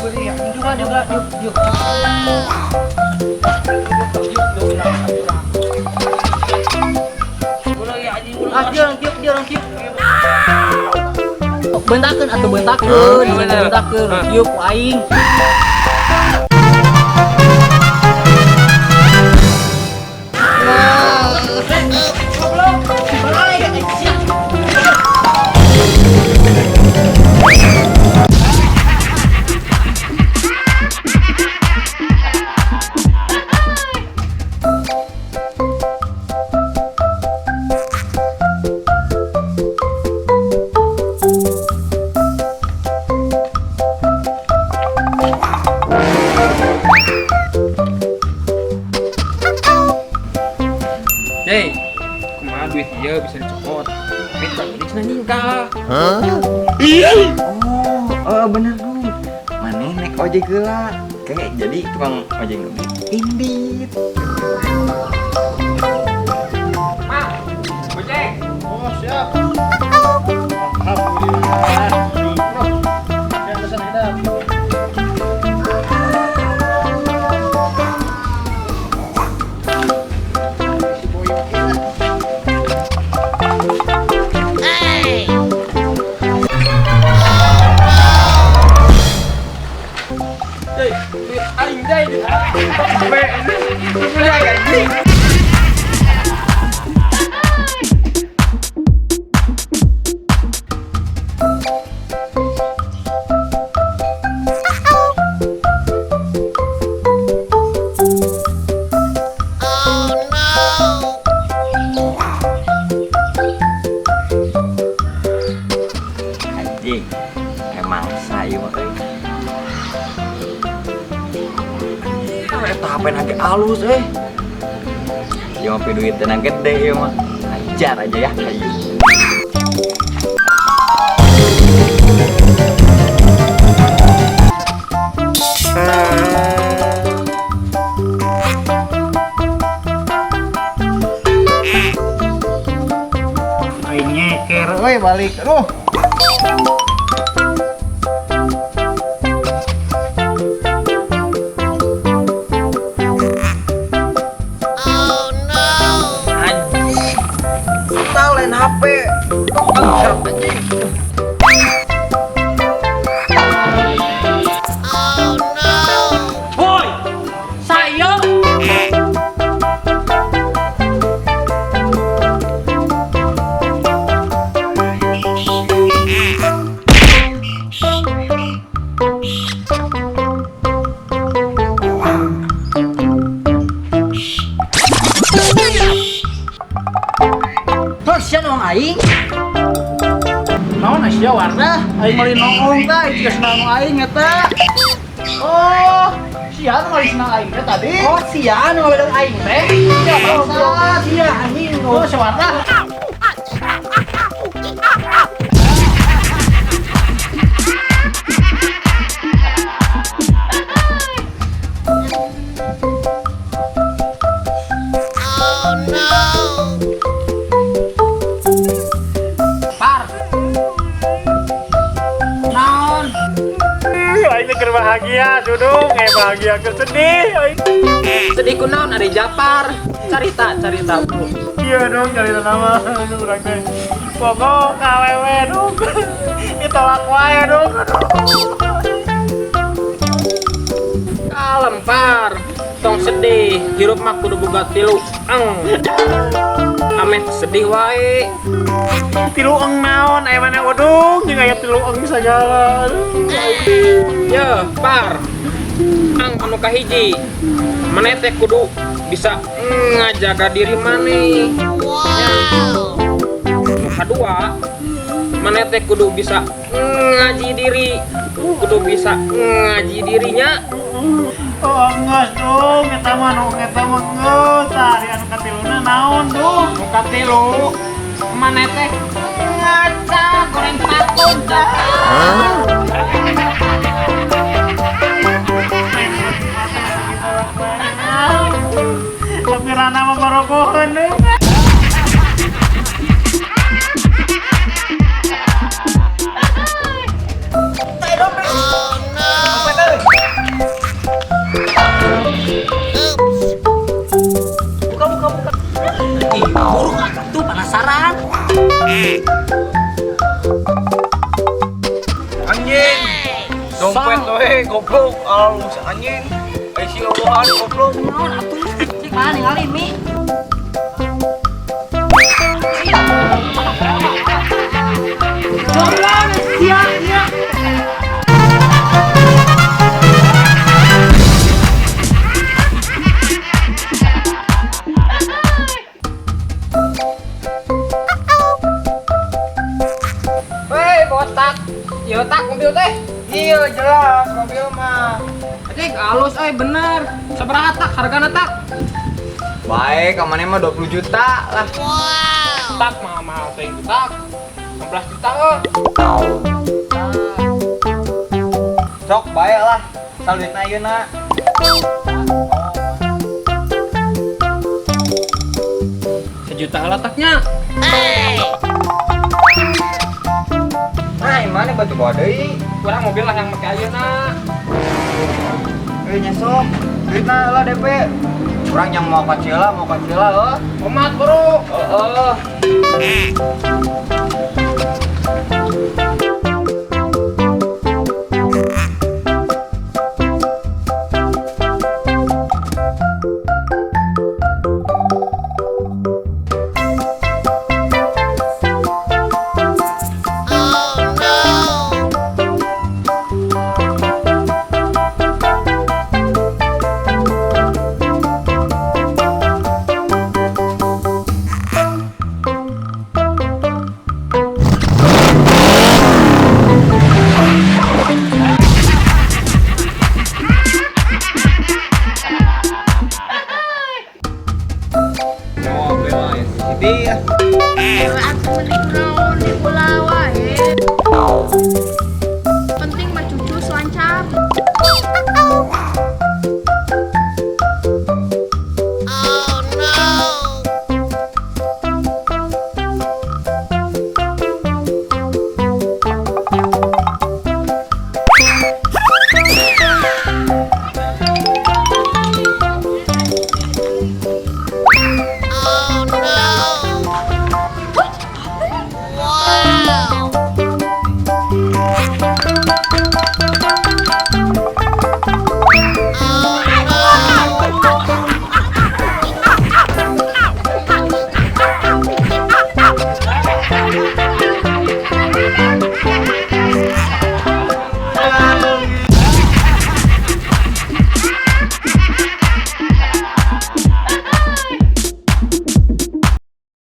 Juga juga yuk yuk. Ah, dia orang tiup, dia orang tiup. Bentakeun atuh bentakeun, bentakeun tiup ku aing. Jay, kumaha duit ieu bisa dicopot. Tapi tak jadi cenah nyingkah. Oh, bener dong. Maneh naik ojek heula. Kayak jadi tukang ojek lebih indit. Mak, ojek. Oh, siap. Alhamdulillah. Ya, pesan kita. Jay, duit aing Jay. Punya gaji. Anjing, emang saya mah euy. Eta HP na ge alus euy. Ieu mah duit tenang gede ieu mah. Ajar aja ya, ayo. Aing nyeker euy balik. Aduh. Anjing. Tahu lain HP. Bangsat anjing. Woi, saya. Terus sia nong aing. Naon sia warna? Aing meuli noong tah, aing jiga senang aing eta. Oh, sia nu meuli senang aing teh tadi. Oh, sia nu ngabedog aing teh. Sia bangsat. Sia anjing. Oh, si warna. Par. Naon? Aing teh keur bahagia, dudung, bahagia keur sedih. Aing. Sedih ku naon ari Japar. Carita, carita. Iya dong, carita nama aduh urang teh. Pokok ka awewe dong. Ditolak wae dong. Kalem Par. Tong sedih, hirup mah kudu boga tilu eng. Ameh sedih wae. Tilu eng naon aya mana udung jeung aya tilu eng sagala. Aduh. Ye, Par. Ang anu kahiji. Maneh teh kudu bisa ngajaga diri maneh. Wow. Nu kadua, maneh teh kudu bisa ngaji diri. Kudu bisa ngaji dirinya. Oh, geus dong, eta mah nu eta mah geus. Tah, ari anu katiluna naon dong? Nu katilu, maneh teh ngaca goreng patun. Tapi rana mah barogoheun dong. Anjing. Dompet we goblok alus anjing. Ai si obohan goblok. Naon atuh? Cik mana ningali Mi? Goblok sia sia. Weh, botak. Ieu tak mobil teh. Iya jelas mobil mah. Anjing alus euy bener. Sabaraha tak hargana tak? Baik, kamarnya mah 20 juta lah. Tak mahal-mahal teh itu tak. 15 juta euy. Sok baik lah. Sal duitna ayeuna. Sejuta lah taknya. Nah, mana batu bawa deui? Kurang mobil lah yang make ayeuna. Eh nyesok. Duitna lah DP. Kurang yang mau kecil lah, heuh. Omat, bro. Heeh. Mobil mah Siti. Aku mending naon di pulau wae.